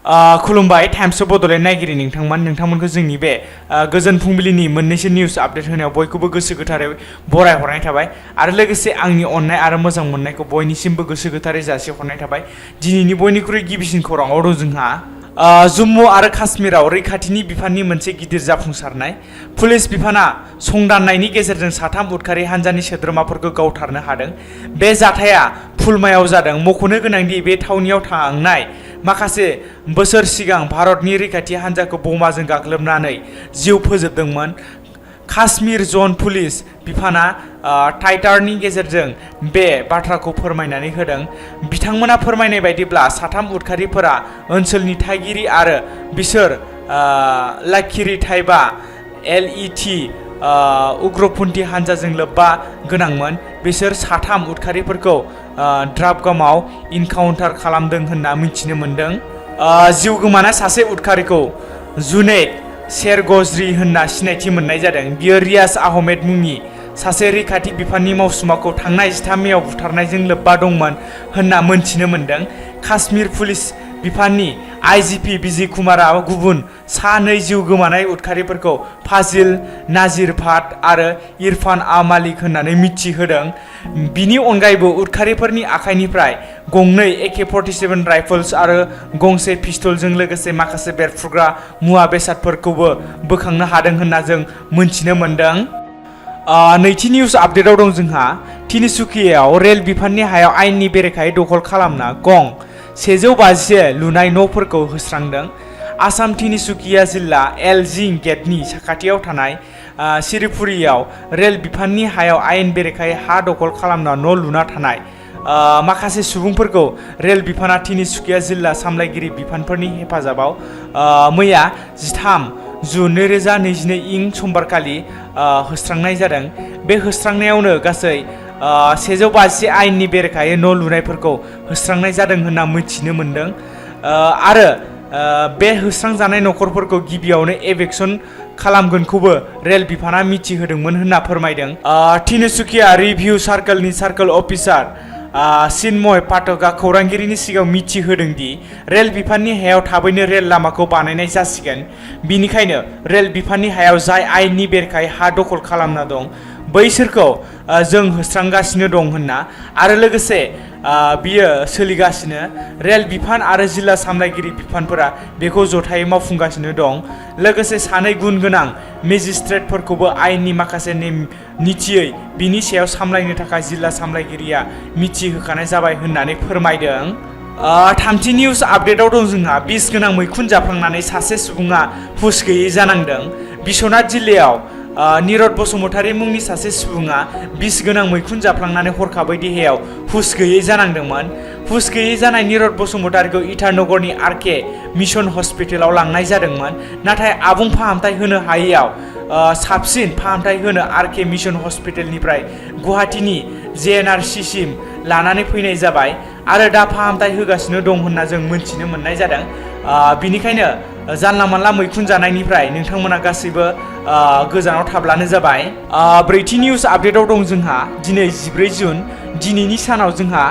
खुलुमबाय times of Bodoland नायगिरि नोंथांमोनखौ जोंनि बे गोजोन फुंबिलिनि मोननैसो निउस आपडेट होनायाव बयखौबो गोसो गोथारै बरायहरनाय थाबाय आरो लोगोसे आंनि अननाय आरो मोजां मोननायखौ बयनिसिमबो गोसो गोथारै जासिहरनाय थाबाय। दिनैनि बयनिख्रुइ गिबिसिन खौराङाव दं जोंहा जम्मु आरो काश्मीराव रैखाथिनि बिफाननि मोनसे गिदिर जाफुंसारनाय। पुलिस बिफाना संदाननायनि गेजेरजों साथाम उदखारि हान्जानि सोद्रोमाफोरखौ गावथारनो हादों। बे जाथाया फुलमायाव जादों। मख'नो गोनांदि बे थावनियाव थांनाय माखासे बोसोर सिगां भारतनि रैखाथि हान्जाखौ बमाजों गाग्लोबनानै जिउ फोजोबदोंमोन। काश्मीर जन पुलिस बिफाना टाइटारनि गेजेरजों बे बाथ्राखौ फोरमायनानै होदों। बिथांमोना फोरमायनाय बायदिब्ला साथाम उदखारिफोरा ओनसोलनि थागिरि आरो बिसोर लाखिरि थाइबा LET उग्रपन्थी हान्जाजों लोब्बा गोनांमोन। बिसोर साथाम उदखारिफोरखौ ड्राबगामाव इनकाउन्टार खालामदों होनना मिथिनो मोन्दों। जिउ गोमानाय सासे उदखारिखौ जुनेद शेरगजरी होनना सिनायथि मोननाय जादों। बियो रियाज आहमेद मुंनि सासे रैखाथि बिफाननि मावसुमाखौ थांनाय 13 मेआव बुथारनायजों लोब्बा दंमोन होनना मोनथिनो मोन्दों। काश्मीर पुलिस बिफाननि IGP बिजय कुमारा गुबुन 2 जिउ गोमानाय उदखारिफोरखौ फाजिल नाजिर भाट आरो इरफान मालिक होननानै मिथिहोदों। बिनि अनगायैबो उदखारिफोरनि आखाइनिफ्राय 2 AK-47 राइफल्स आरो 1 पिस्तलजों लोगोसे माखासे बेरफ्रुग्रा मुवा बेसादफोरखौबो बोखांनो हादों होनना जों मोनथिनो मोन्दों। नैथि निउस आपडेटआव दं जोंहा तिनिसुकियायाव रेल बिफाननि हायाव आयेननि बेरेखायै दखल खालामना गं 150 लुनाय न'फोरखौ होस्रांदों। आसाम तिनिसुकिया जिल्ला एलजिं गेटनि साखाथियाव थानाय सिरिपुरियाव रेल बिफाननि हायाव आयेन बेरेखायै हा दखल खालामना न' लुना थानाय माखासे सुबुंफोरखौ रेल बिफाना तिनिसुकिया जिल्ला सामलायगिरि बिफानफोरनि हेफाजाबाव मैया 13 जुन 2022 इं समबारखालि होस्रांनाय जादों। बे होस्रांनायावनो गासै 150 आयेननि बेरेखायै न' लुनायफोरखौ होस्रांनाय जादों होनना मिथिनो मोन्दों। आरो बे होस्रांजानाय न'खरफोरखौ गिबियावनो एभेक्सन खालामगोनखौबो रेल बिफाना मिथिहोदोंमोन होनना फोरमायदों। तिनिसुकिया रिभिउ सार्कलनि सार्कल अफिसार चिन्मय पाठकआ खौरांगिरिनि सिगाङाव मिथिहोदों दि रेल बिफाननि हायाव थाबैनो रेल लामाखौ बानायनाय जासिगोन। बिनिखायनो रेल बिफाननि हायाव जाय आयेननि बेरेखायै हा दखल खालामना दं बैसोरखौ जों होस्रांगासिनो दं होनना आरो लोगोसे बियो सोलिगासिनो। रेल बिफान आरो जिल्ला सामलायगिरि बिफानफोरा बेखौ जथायै मावफुंगासिनो दं। लोगोसे 2 गुन गोनां मेजिस्ट्रेटफोरखौबो आयेननि माखासे निथियै बिनि सायाव सामलायनो थाखाय जिल्ला सामलायगिरिया मिथिहोखानाय जाबाय होननानै फोरमायदों। थामथि निउस आपडेटआव दं जोंहा बिस गोनां मैखुन जाफ्लांनानै सासे सुबुङा हुस गैयै जानांदों। बिश्वनाथ जिल्लायाव निरद बसुमतारी मुंनि सासे सुबुङा बिस गोनां मैखुन जाफ्लांनानै हरखाबै देहायाव हुस गैयै जानांदोंमोन। हुस गैयै जानाय निरद बसुमतारीखौ इटानगरनि RK मिशन हस्पिटालाव लांनाय जादोंमोन। नाथाय आबुं फाहामथाय होनो हायैयाव साबसिन फाहामथाय होनो RK मिशन हस्पिटालनिफ्राय गुवाहाटीनि JNRCसिम लानानै फैनाय जाबाय आरो दा फाहामथाय होगासिनो दं होनना जों मोनथिनो मोननाय जादों। बिनिखायनो जानला मानला मैखुन जानायनिफ्राय नोंथांमोना गासैबो गोजानाव थाब्लानो जाबाय। ब्रैथि निउस आपडेटआव दं जोंहा दिनै 14 जुन दिनैनि सानाव जोंहा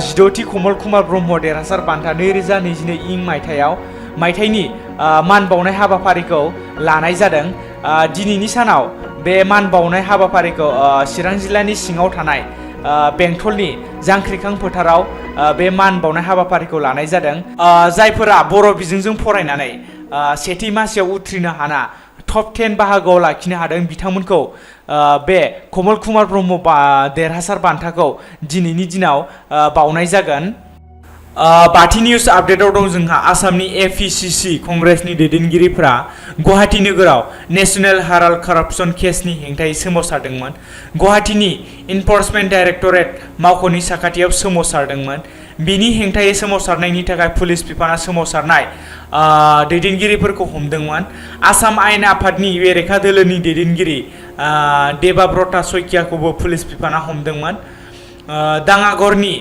16थि कमल कुमार ब्रह्म देरहासार बान्था 2022 इं मायथाइनि मान बावनाय हाबाफारिखौ लानाय जादों। दिनैनि सानाव बे मान बावनाय हाबाफारिखौ चिरां जिल्लानि सिङाव थानाय बेंटलनि जांख्रिखां फोथाराव बे मान बावनाय हाबाफारिखौ लानाय जादों। जायफोरा बर' बिजोंजों फरायनानै सेथि मासियाव उथ्रिनो हाना टप 10 बाहागोआव लाखिनो हादों बिथांमोनखौ बे कमल कुमार ब्रह्म देरहासार बान्थाखौ दिनैनि दिनाव बावनाय जागोन। बाथि निउस आपडेटआव दं जोंहा आसामनि APCC कंग्रेसनि दैदेनगिरिफोरा गुवाहाटी नोगोराव नेशनेल हेराल्ड कारापसन केसनि हेंथायै सोमावसारदोंमोन। गुवाहाटीनि इनफर्समेन्ट डाइरेक्टरेट मावख'नि साखाथियाव सोमावसारदोंमोन। बिनि हेंथायै सोमावसारनायनि थाखाय पुलिस बिफाना सोमावसारनाय दैदेनगिरिफोरखौ हमदोंमोन। आसाम आयेन आफादनि बेरेखा दोलोनि दैदेनगिरि देबाब्रता सयकियाखौबो पुलिस बिफाना हमदोंमोन। दाङागरनि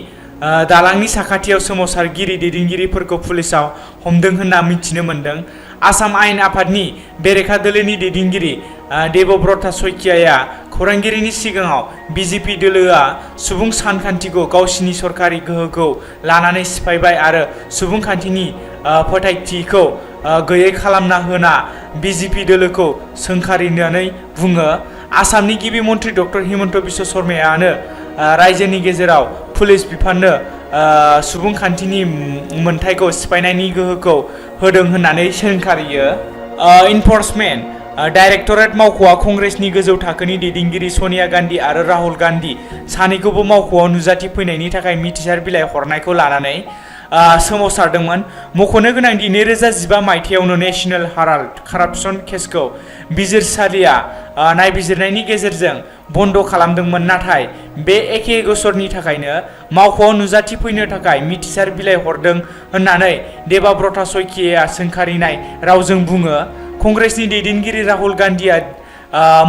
दालांनि साखाथियाव सोमावसारगिरि दैदेनगिरिफोरखौ पुलिसआ हमदों होनना मिथिनो मोन्दों। आसाम आयेन आफादनि बेरेखा दोलोनि दैदेनगिरि देबब्रता सयकियाया खौरांगिरिनि सिगाङाव बिजेपि दोलोआ सुबुं सानखान्थिखौ गावसिनि सरकारि गोहोखौ लानानै सिफायबाय आरो सुबुंखान्थिनि फोथायथिखौ गैयै खालामना होना बिजेपि दोलोखौ सोंखारिनानै बुङो। आसामनि गिबि मन्थ्रि डक्टर हिमन्त बिश्व शर्मायानो रायजोनि गेजेराव पुलिस बिफाननो सुबुंखान्थिनि मोनथायखौ सिफायनायनि गोहोखौ होदों होननानै सोंखारियो। इनफर्समेन्ट डाइरेक्टरेट मावख'आ कंग्रेसनि गोजौ थाखोनि दैदेनगिरि सनिया गान्धी आरो राहुल गान्धी सानैखौबो मावख'आव नुजाथि फैनायनि थाखाय मिथिसार बिलाइ हरनायखौ लानानै सोमावसारदोंमोन। मख'नो गोनांदि 2015 मायथाइयावनो नेशनेल हाराल्ड कारापसन केसखौ बिजिरसालिया नायबिजिरनायनि गेजेरजों बन्द खालामदोंमोन, नाथाय बे एखे गसरनि थाखायनो मावख'आव नुजाथि फैनो थाखाय मिथिसार बिलाइ हरदों होननानै देबाब्रता सयकिया सोंखारिनाय रावजों बुङो। कंग्रेसनि दैदेनगिरि राहुल गान्धीआ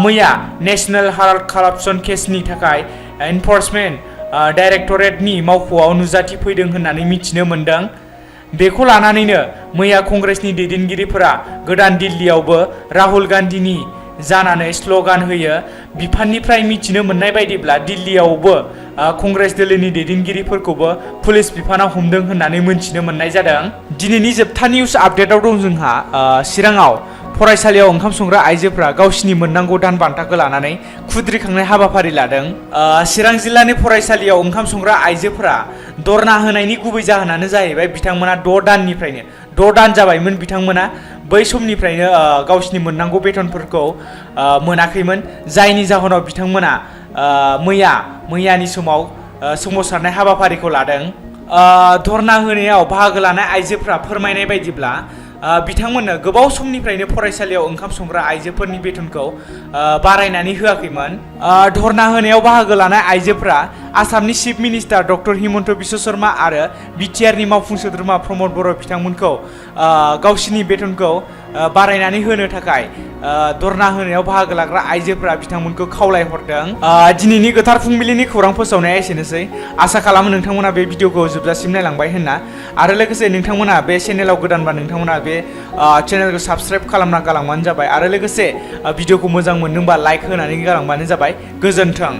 मैया नेशनेल हाराल्ड कारापसन केसनि थाखाय इनफर्समेन्ट डाइरेक्टरेटनि मावख'आव नुजाथि फैदों होननानै मिथिनो मोन्दों। बेखौ लानानैनो मैया कंग्रेसनि दैदेनगिरिफोरा गोदान दिल्लीयावबो राहुल गान्धीनि जानानै स्ल'गान होयो। बिफाननिफ्राय मिथिनो मोननाय बायदिब्ला दिल्लीयावबो कंग्रेस दोलोनि दैदेनगिरिफोरखौबो पुलिस बिफानाव हमदों होननानै मोनथिनो मोननाय जादों। दिनैनि जोबथा निउस आपडेटआव दं जोंहा चिराङाव फरायसालियाव ओंखाम संग्रा आइजोफोरा गावसिनि मोननांगौ दान बान्थाखौ लानानै खुद्रिखांनाय हाबाफारि लादों। चिरां जिल्लानि फरायसालियाव ओंखाम संग्रा आइजोफोरा धरना होनायनि गुबै जाहोनानो जाहैबाय बिथांमोना 6 दान जाबायमोन बिथांमोना बै समनिफ्रायनो गावसिनि मोननांगौ बेथनफोरखौ मोनाखैमोन, जायनि जाहोनाव बिथांमोना मैयानि समाव सोमावसारनाय हाबाफारिखौ लादों। धरना होनायाव बाहागो लानाय आइजोफोरा फोरमायनाय बायदिब्ला बिथांमोननो गोबाव समनिफ्रायनो फरायसालियाव ओंखाम संग्रा आइजोफोरनि बेथनखौ बारायनानै होआखैमोन। धरना होनायाव बाहागो लानाय आइजोफोरा आसामनि chief minister doctor Himanta Biswa Sharma आरो बिटिआरनि मावफुं सोद्रोमा प्रमद बर' बिथांमोनखौ गावसिनि बेथनखौ बारायनानै होनो थाखाय धरना होनायाव बाहागो लाग्रा आइजोफोरा बिथांमोनखौ खावलायहरदों। दिनैनि गोथार फुंबिलिनि खौरां फोसावनाया एसेनोसै। आसा खालामो नोंथांमोना बे भिडिअखौ जोबजासिम नायलांबाय होनना, आरो लोगोसे नोंथांमोना बे चेनेलाव गोदानबा नोंथांमोना बे चेनेलखौ साबस्क्राइब खालामना गालांबानो जाबाय, आरो लोगोसे भिडिअखौ मोजां मोनदोंबा लाइक होनानै गालांबानो जाबाय। गोजोन्थों।